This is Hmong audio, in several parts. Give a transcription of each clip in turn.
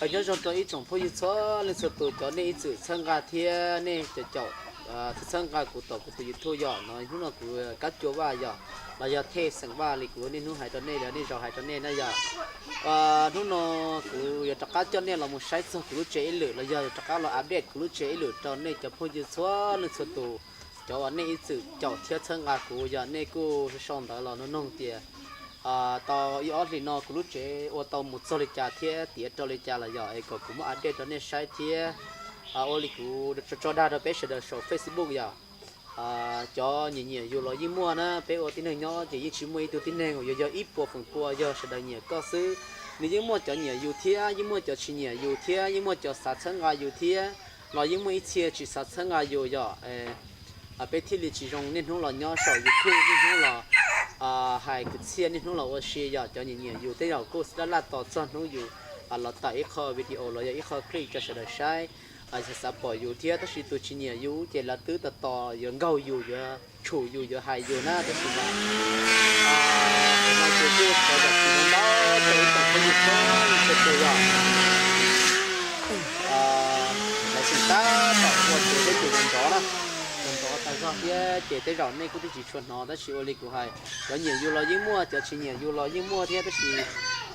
Nyob zoo rau ib tsoom phooj ywg txhua leej txhua tus, cov nej ib txwm txhawb nqa thiab nej cov caum, txhawb nqa kuv tom kuv tus YouTube yom. No hnub no kuv Kab Cua Vaj yom, los yog Thej Xeem Vaj li kuv niaj hnub hais rau nej, los niaj zaus hais rau nej na yom. Hnub no kuv yuav rov qab coj nej los mus saib txog kuv lub tsev ib lwm, los yog yuav rov qab los update kuv lub tsev ib lwm rau nej cov phooj ywg txhua leej txhua tus, cov uas nej ib txwm caum thiab txhawb nqa kuv yom. Nej kuj sau ntawv los nug noog tias tau ib ob hlis no kuv lub tsev ua tau mus txog li cas thiab tiav rau li cas los yom, es kom kuv muab update rau nej saib thiab. Ua li kuv tso dag rau peb sawv daws saum Facebook yom, cov nyiam nyiam yus los yeej muaj na. Peb ua tib neeg nyob ces yeej tsis muaj ib tug tib neeg uas yuav yog ib puas feem pua, yog sawv daws nyiam koj xwb. Nws yeej muaj cov nyiam yus thiab, yeej muaj cov tsis nyiam yus thiab, yeej muaj cov xav txhawb nqa yus thiab, los yeej muaj ib txhia tsis xav txhawb nqa yus yom. Peb thiaj li tsis zoo niaj hnub los nyob saum YouTube, niaj hnub los hais kwv txhiaj, niaj hnub los ua si yom. Cov nyiam nyiam yus tej zaum kuj xav laj laj tos txog hnub yus los tawm ib qho video los yog ib qho clip rau sawv daws saib, xav xav pom yus thiab. Tab sis tus tsis nyiam yus ces lawv twb tos tos yuav nkaug yus, yuav tshum yus, yuav hais yus na. Tab sis mas no ces kuj thov zam txim ntau ntau rau ib tsoom phooj ywg txhua leej txhua tus yom. Lawv tseem tab tom ua txuas teb ces nrov nrov na, nrov nrov tas zog thiab ces tej zaum nej kuj twb tsis tshua hnov, tab sis ua li kuv hais, cov nyiam yus los yeej muaj, cov tsis nyiam yus los yeej muaj thiab. Tab sis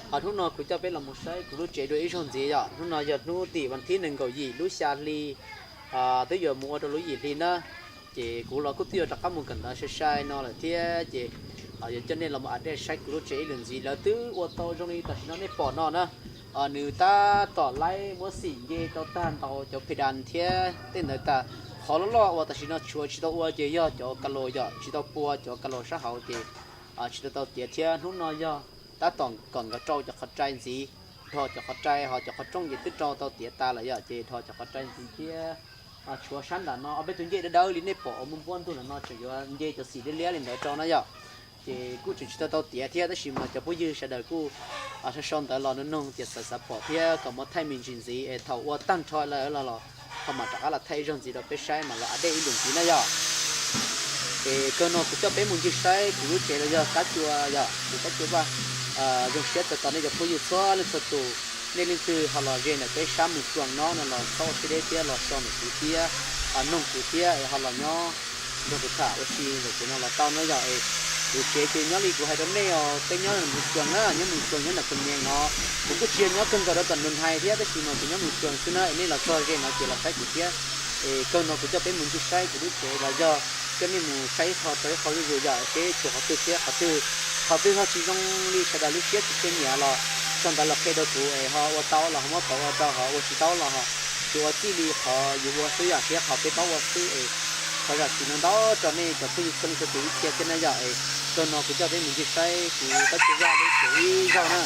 hnub no kuv coj peb los mus saib kuv lub tsev dua ib zaug ntxiv yom. Hnub no yog hnub tim vas thib nees nkaum yim lub xya hli, twb yuav mus ua rau lub yim hli na. Ces kuv los kuj twb yuav rov qab mus kawm ntawv sai sai no lawm thiab, ces yuav coj nej los mus update saib kuv lub tsev ib lwm ntxiv. Lawv twb ua tau zoo li tam sim no nej pom no na. Nws tab tom laib muab xim nce rau tag ntaus cov phe das thiab tej ntawd tas. Qhov loj loj uas tam sim no tshuav tsis tau ua ces yog cov ka los yom, tsis tau pua cov ka los sab hauv ces tsis tau tau tiav thiab. Hnub no yog tab tom kom nkawd rau cov qhov rai ntxiv, dhos cov qhov rai ho cov qhov rooj ces twb rau tau tiav tas lawm yom, ces dhos cov qhov rai ntxiv thiab. Tshuav sab nram no ob peb tug ncej dawb dawb li nej pom uas muaj npuab ntug nram no tseem yuav nce cov xim liab liab li ntawd rau na yom. Ces kuj tseem tsis tau tau tiav thiab, tab sis mas cov phooj ywg sawv daws kuj sau sau ntawv los nug noog tias xav xav pom thiab kom muab thaij me ntsis ntxiv es thaum ua tag nrho lawm los ho mam rov qab los thaij ib zaug ntxiv rau peb saib mas los update ib lwm ntxiv na yom. Es kawg no kuv coj peb mus ncig saib kuv lub tsev los yog Kab Cua yom, kuv Kab Cua Vaj. Zoo siab txais tos nej cov phooj ywg txhua leej txhua tus, nej leej twg ho los ze ntawm peb sab Moos Koos no no los txhob ua siab deb thiab los sau ntawm kuv thiab, noog kuv thiab es ho los nyob nrog kuv tham ua si ntawm kuv no los tau na yom. Es kuv tsev ces nyob li kuv hais rau nej os, peb nyob Moos Koos na, nyob Moos Koos nyob ntawm Phu Nyees no. Kuv kuj tsis yog nyob kawg nkaus rau tom Nus Hais thiab, tab sis mas kuv nyob Moos Koos xwb na, es nej los txog ze no ces los saib kuv thiab. Es kawg no kuv coj peb mus ncig saib kuv lub tsev los yog coj nej mus saib ib qho rau ib qho zuj zus yom, seb tshuav qhov twg thiab qhov twg, qhov twg ho tsis zoo li sawv daws lub siab tsis tshua nyiam los sau ntawv los qhia rau kuv es ho ua tau los ho muab pauv ua rau, ho ua tsis tau los ho tsuas ua txij li qhov yus ua xwb yom, thiab qhov peb paub ua xwb es thov zam txim ntau ntau rau nej cov phooj ywg txhua leej txhua tus ib txhia thiab na yom. Es kawg no kuv coj peb mus ncig saib kuv Kab Cua Vaj lub tsev ib zaug na.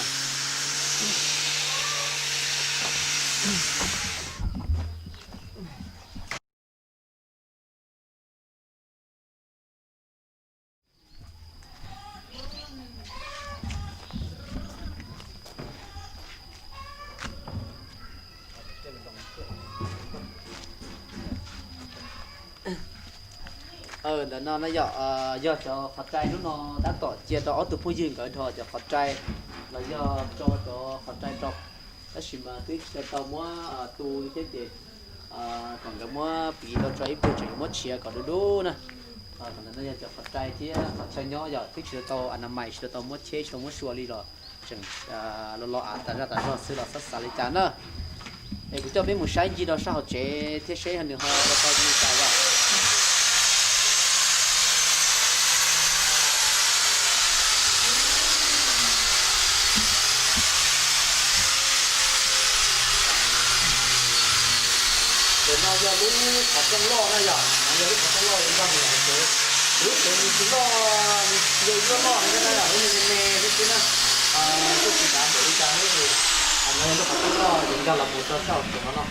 Ntawm no na yom, yog cov qhov rai hnub no tab tom cia rau ob tug phooj ywg nkawd dhos cov qhov rai los yog tso cov qhov rai rau, tab sis mas twb tsis tau tau muab tu thiab ces kom nkawd muab piv tau tso ib pliag tseem yuav muab tshiav kom dub dub na. Ntawm no yog cov qhov rai thiab qhov chaw nyob yom, twb tsis tau tau a na mais, tsis tau tau muab cheb, tsis tau muab sua li los tseem lo lo av tas zaj tas zog xwb los txhob xav li cas na. Es kuv coj peb mus saib ncig rau sab hauv tsev thiab seb nws ho ua tau zoo li cas yom. Ntawm no yog lub qhov rooj loj na yom, no yog lub qhov rooj loj yuav nkag mus hauv tsev. Lub tsev nws tsis loj, nws yog ib lub loj thiab na yom, lub me me xwb xwb na. Kuj tsis dav npaum li cas na, no yog lub qhov rooj loj yuav nkag los mus rau sab hauv tsev no no.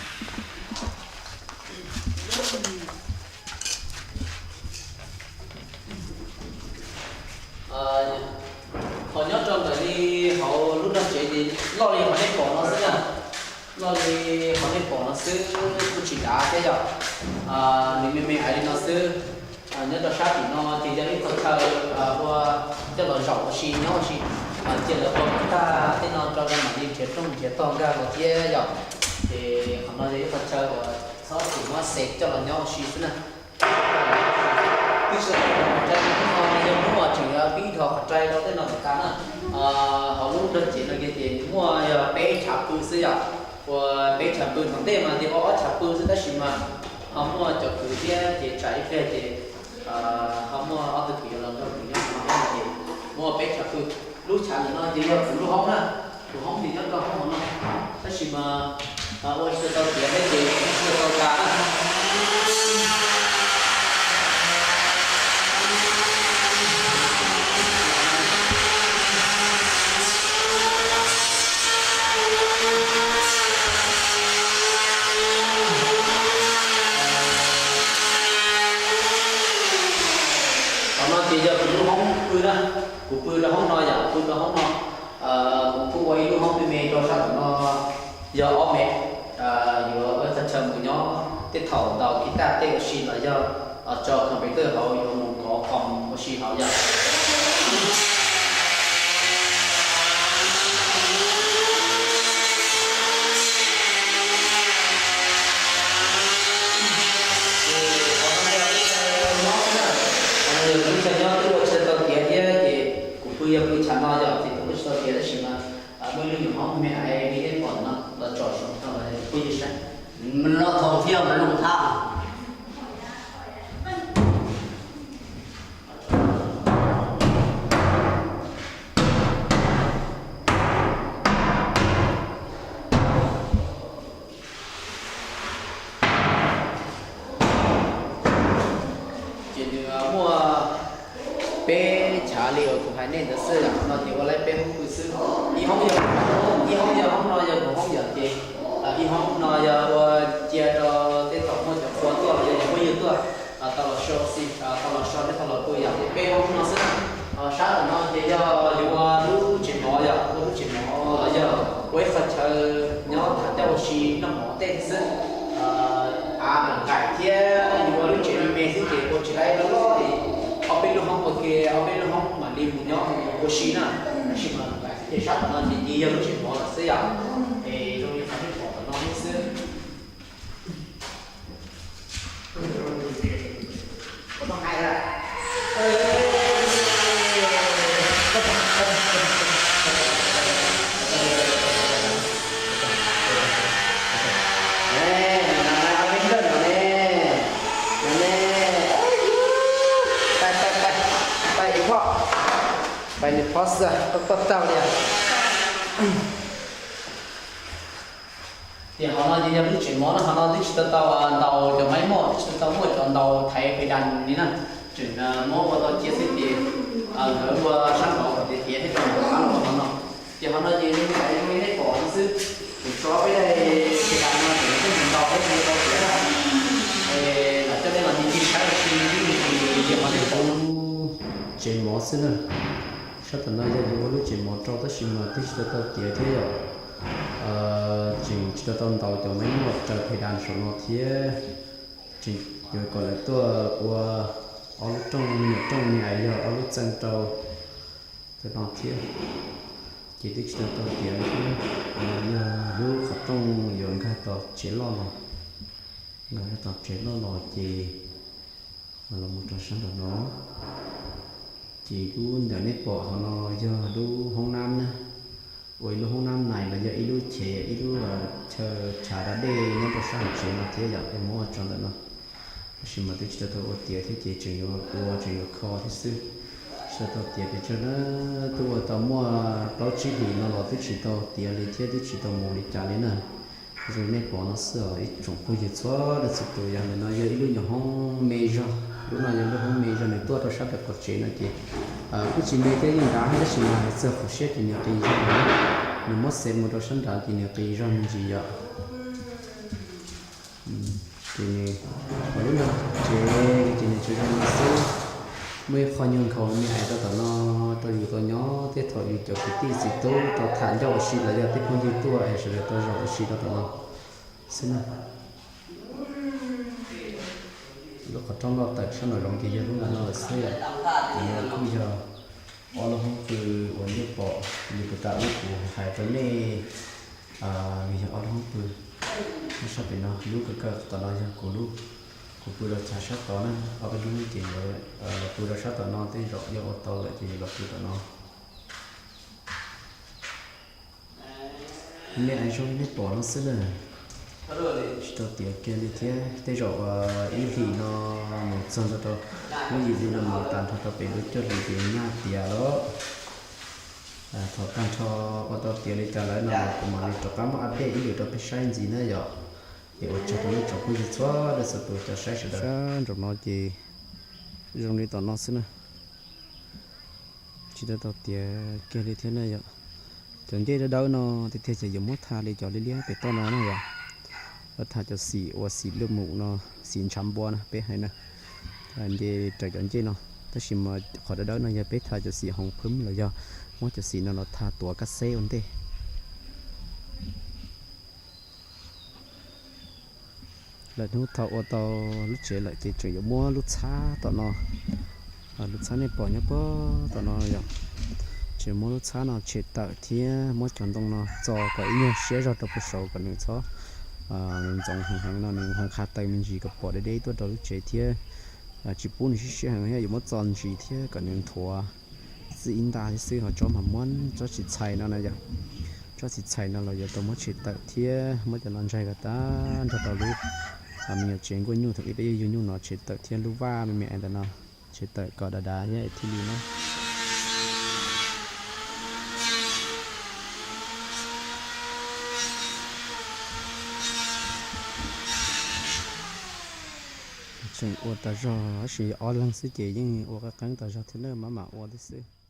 Qhov nyob rau ntawm li hauv lub nrog tsev ces loj li qhov nej pom no xwb na, loj li qhov nej pom no xwb, kuj tsis dav thiab yom. Nws me me hais li no xwb. Nyob rau sab tim no ces yog ib qho chaw ua coj los zaum ua si nyob ua si, cia lawv ua kom tag tej no rau mam li nrhiav rooj nrhiav tog nkag los thiab yom. Ces qhov no yog ib qho chaw uas txhob txwm muab xev coj los nyob ua si xwb na. Twb tsis tau qhov rai no yog hnub uas tseem pib dhos qhov rai rau tej no kom tas na. Hauv lub nrog cev no kiag ces nws muaj yog peb chav pw xwb yom. Ua peb chav pw, thaum ntej mas ces ua ob chav pw xwb tab sis mas ho muaj cov kwv thiab ces tsam ib pliag ces ho muaj ob tug kwv yuav los nrog kuv nyob hauv no ces muaj peb chav pw. Lub chav ntawm no ces yog kuv lub hoob na, kuv hoob ces nyob rau hoob hauv no, tab sis mas ua tsis tau tiav thiab ces tsis tau tas na. Qhov no ces yog kuv lub hoob pw na, kuv pw rau hoob no yom, pw rau hoob no. Kuv kuj ua ib lub hoob me me rau sab tom no, yog ob me, yuav ua chaw mus nyob tej thaum ntaus kiv taj tej ua si los yog tso computer hauv yuav mus kov com ua si hauv yom. Yog lub chaw nyob twb ua tsis tau tiav thiab ces kuv pw yog pw chav no yom, ces kuv pw tsis tau tiav tab sis mas muaj ib lub nyuam hoob me me li nej pom no los tsom zoo rau phooj ywg saib. Loj thaum thiab mas loj thab. Ces nws muaj peb chav li uas kuv hais nej ntawd xwb, no ces ua laib peb hoob pw xwb. Ib hoob yog, ib hoob yog hoob no yog kuv hoob yom, ces ib hoob no yog ua cia rau tej thaum muaj cov qhua tuaj los yog cov phooj ywg tuaj tau los so xi, tau los so thiab tau los pw yom, ces peb hoob no xwb. Sab tom no ces yog yuav ua lub tsev mov yom, ua lub tsev mov los yog ua ib qho chaw nyob tham ncauj ua si noj mov tej xwb. Av nqaim thiab yuav ua lub tsev me me xwb ces ua tsis laib loj loj li. Ob peb lub hoob ua ke, ob peb lub hoob mam li mus nyob mus ua si na. Tab sis mas nqaim xwb ces sab tom no ces yog lub tsev mov lawm xwb yom. Es zoo li qhov nej pom tom no xwb. Pais nws phob xwb, koj taug li. Ces qhov no ces yog lub tsev mov no, qhov no twb tsis tau tau ntaus cov maib muaj, twb tsis tau tau muaj cov ntaus thaiv pes das li na, tseem muab ua tau cia xwb ces lawv ua sab nraud kom tiav tiav thiab rau qab los qhov no. Ces qhov no ces li nej pom no xwb, tseem tshuav peb daim pes das no ces nws kuj mus ntaus thiab nws tau tiav na. Lam coj nej los ncig saib ua si li qhov nej pom no. Tsev mov xwb na. Sab tom no yog yuav ua lub tsev mov rau tab sis mas twb tsis tau tau tiav thiab yom. Tseem tsis tau tau ntaus cov maib muaj raws pes das saum no thiab. Tseem yuav kom lawv tuaj ua ob lub rooj, me nyuam rooj me nyuam yog ob lub txeej rau tom no thiab. Ces twb tsis tau tau tiav li thiab. Qhov no yog lub qhov rooj yuav nkag tom tsev loj los, nkag tom tsev loj los ces los mus rau sab nraum no. Ces lub ntawm nej pom qhov no yog lub hoob nab na, ua ib lub hoob nab nais los yog ib lub chev, ib lub chaw tshav da dej nyob rau sab hauv tsev no thiab yom, es muab ua tso ntawm no. Tab sis mas twb tsis tau tau ua tiav thiab ces tseem yuav ua tseem yuav kho thiab xwb. Tsis tau tau tiav pes tsawg na, twb ua tau muaj plaub tsib hlis no los twb tsis tau tiav li thiab twb tsis tau mus li cas li na. Zoo li nej pom no xwb os ib tsoom phooj ywg txhua leej txhua tus, yog ntawm no yog ib lub nyuam hoob me zog, lub no yog lub hoob me zog nws tuaj rau sab pem qaum tsev no ces kuj tsis me thiab yeej nrad thiab tab sis mas hais txog qhov siab ces nws qis zog, nws muab xev mus rau sab nrad ces nws qis zog me ntsis yom. Ces nws, lub no tsev ces nws tseem zoo li xwb. Muaj ib qho nyuag nkhaus me ais rau tom no rau yus tau nyob tej thaum yus cov kwv tij txiv tub tau tham ncauj ua si los yog tej phooj ywg tuaj es sawv daws tau zaum ua si rau tom no xwb na. Lub qhov rooj loj tawm sab nraum zoov ces yog lub no lawm xwb. Ces no kuj yog ob lub hoob pw uas nej pom li puag ta ub kuv hais rau nej, nws yog ob lub hoob pw. Nyob sab pem no lub kawg kawg tom no yog kuv lub, kuv pw rau chav sab tod na. Ob peb hnub ces yuav los pw rau sab tom no, tej zaum yog ua tau lawm ces yuav los pw tom no. Nej zoo li nej pom no xwb na, tsis tau tiav kiag li thiab. Tej zaum ib hlis no mus txog nto rau lub yim hli no mus tag nrho rau pem lub cuaj hlis ces nyaj tiav lawm. Thaum tag nrho ua tau tiav li cas lawm no kuv mam li rov qab muab update ib lwm rau peb saib ntxiv na yom. Es ua tsaug rau nej tsoom phooj ywg txhua leej txhua tus cov saib sawv daws. Sab nraum no ces zoo li tom no xwb na. Tsis tau tiav kiag li thiab na yom. Cov ncej dawb dawb no tiag tiag ces yuav muab tha li cov liab liab pem toj no na yom. Yuav tha cov xim uas xim lwj mus no, xim ntshav npua na peb hais na. Nce raws cov ncej no, tab sis mas qhov dawb dawb no yog peb tha cov xim hoov phwb los yog muab cov xim no los tha tuav kab xeb ua ntej. Lawm hnub thaum ua tau lub tsev lawm ces tseem yuav muab lub txhab tom no, lub txhab nej pom nyob puag tom no yom. Tseem muab lub txhab no tshem tawm thiab muab cov ntoo no txo kom ib nyuag siab zog rau puag saud kom nws txhob ntxoov heev heev no, nws ho qha taw me ntsis kom pom deb deb tuaj rau lub tsev thiab. Tsis pub nws siab siab heev thiab, yuav muab txo ntsis thiab kom nws nthuav txij ib nta thiab xwb. Ho tsob mas muab tsob txiv txhais no na yom, tsob txiv txhais no los yuav tau muab tshem tawm thiab muab cov no ntsaig kom tag nrho rau lub me nyuam tsev nkuaj nyuj thaum ub peb yuav yug nyuj no tshem tawm thiab lub vaj me me ntawm no tshem tawm kom dav dav thiab thiaj li no. Tseem ua tas zog tab sis yog ob leeg xwb ces yeej ua qeeb qeeb tas zog thiab na, maj mam ua thiab xwb.